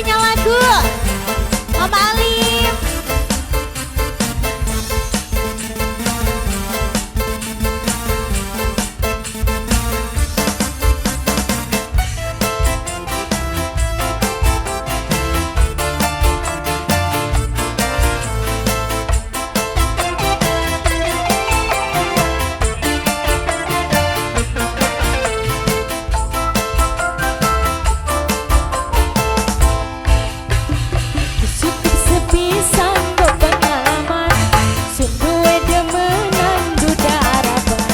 punya lagu, Mama Alif. Cukup sepisan go pengalaman, sun duwe demenan duda Araban.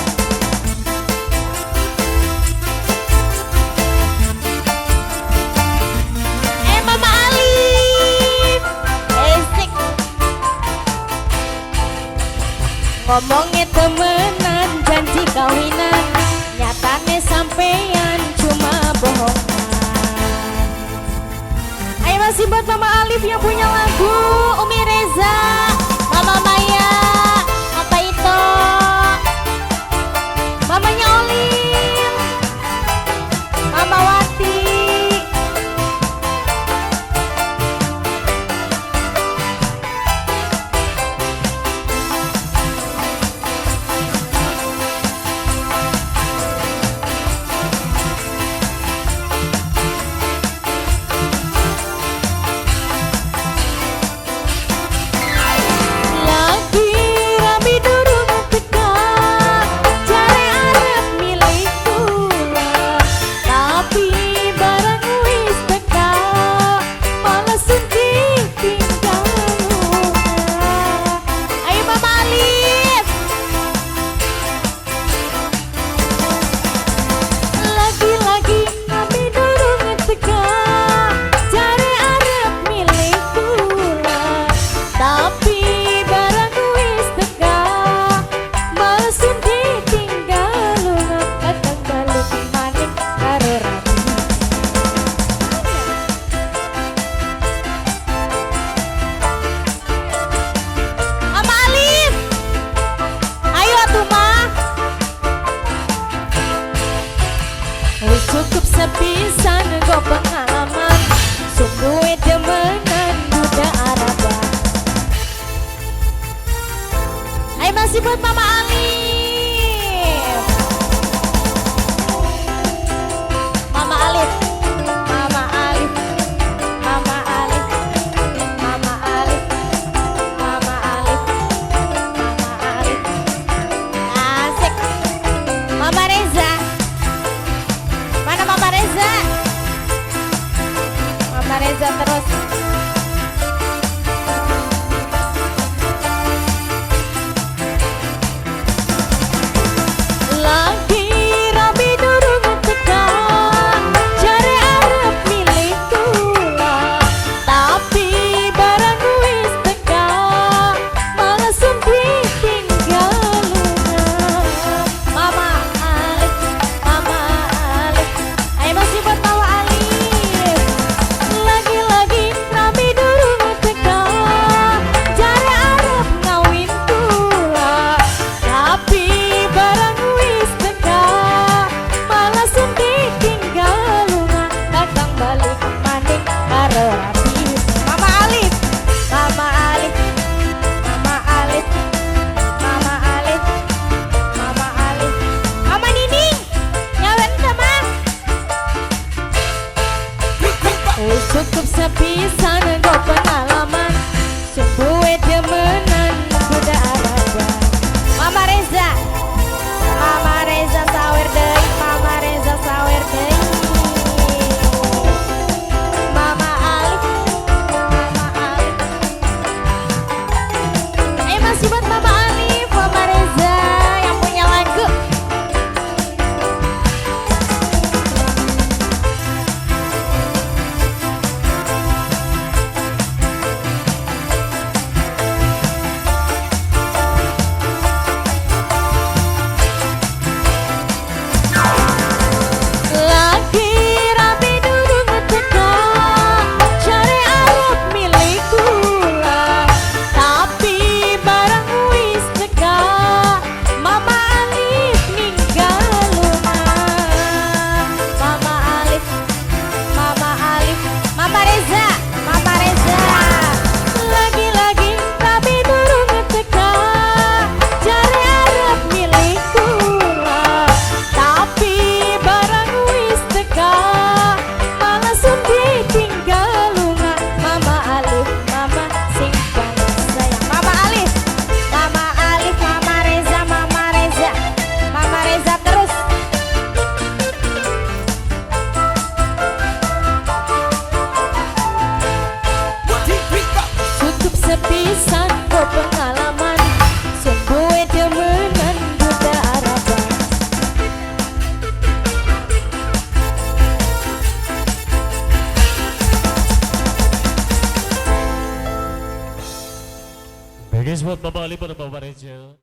Mama Alif, esik. Ngomongnya temenan, janji kawinan, nyatane sampean cuma bohongan. Ayo masih buat Mama Alif yang punya lagu, Umi Reza, Mama Maya, Papa Ito, Mamanya Olin, Mama Wati. Lagi rame durung teka, jare arep milih kula, tapi barang wis teka, malah sun ditinggal lunga. Ayo Mama Alif. Lagi-lagi rame durung teka, jare arep milih kula, tapi barang wis teka, malah sun ditinggal lunga. Kakang balik maning karo rabi. Mama Alif, ayo atuh mah. Wis cukup sepisan go pengalaman, sungguh demenan duda Araban. Ayo masih buat Mama Alif. Mama Alif, Mama Alif, Mama Alif, Mama Alif, Mama Alif, Mama Alif. Asik. Mama Reza. Mana Mama Reza? Mama Reza terus. Lagi rame durung teka, jare arep milih kula, tapi barang wis teka, malah sun ditinggal lunga. Mama Alif, Mama Alif, ayo masih buat Mama Alif. Lagi-lagi rame durung teka, jare arep ngawin kula, tapi barang wis teka, malah sun ditinggal lunga. Kakang balik maning karo rabi. Mama Alif, Mama Alif, Mama Alif, Mama Alif, Mama Alif, Mama Nining, nyawen sama. Wis cukup sepisan go pengalaman, sungguh demenan duda Araban. Mama Reza, Mama Reza sawer deui, Mama Reza sawer deui. Mama Alif, Mama Alif. Ayo masih buat Mama Alif, Mama Reza yang punya lagu. Oke, buat Bapak Ali, pada Bapak Rachel.